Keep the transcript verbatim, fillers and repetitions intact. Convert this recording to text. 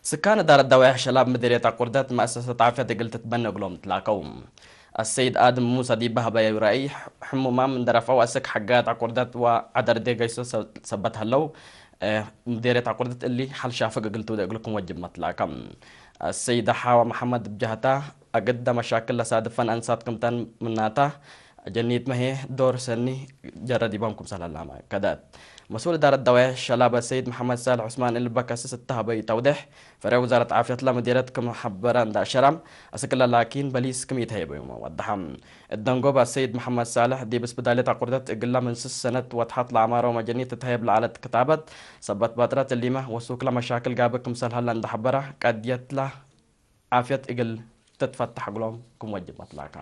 ስካን እዳረት ደዋይሕ ሸላብ ምዲርየት አቁርደት መአሰሰት ዓፍየት እግል ትትበነ እግሎም ትላከው። አሰይድ አድም ሙሳ ዲብ ሀበየው ረአይ፣ ሕሙማም እንዴ ረፍዐው አስክ ሐጋያት አቁርደት ወዐደርዴ ገይሶ ሰበት ሀለው፣ ምዲርየት አቁርደት እሊ ሐል ሻፍግ እግል ትውዴ እግልኩም ወጅብ መትላከ። አሰይደ ሓዋ መሐመድ እብ ጀህታ፣ አግደ መሻክል ለሳድፈን አንሳት ክምተን ምናታ፣ ጀኒትመ ህዬ ዶር ሰኒ ጀረ ዲቦም ክምሰል ሀላመ ከደት። መስኡል እዳረት ደዋይሕ ሸላብ አሰይድ መሐመድ ሳልሕ ዑስማን እሊ በከስስ እተ ሀበዩ ተውዴሕ፣ ፈሬዕ ውዛረት ዓፍየት ለምዲርየት ክም ሐበረ እንዴ አሸረ፣ አስክለ ላኪን በሊስ ክም ኢተሀይበዩመ ወደሐ። እት ደንጎብ አሰይድ መሐመድ ሳልሕ ዲብ እስብዳልየት አቁርደት እግለ ምን ስስ ሰነት ወትሐት ለአማረው መጀኒት ትትሀየብ ለዐለት ክታበት ሰበት በጥረት እሊመ ወሱክለ መሻክል ጋብእ ክምሰል ሀለ እንዴ ሐበረ፣ ቀድየትለ ዓፍየት እግል ትትፈተሕ እግሎም ክም ወጅብ መትላከ።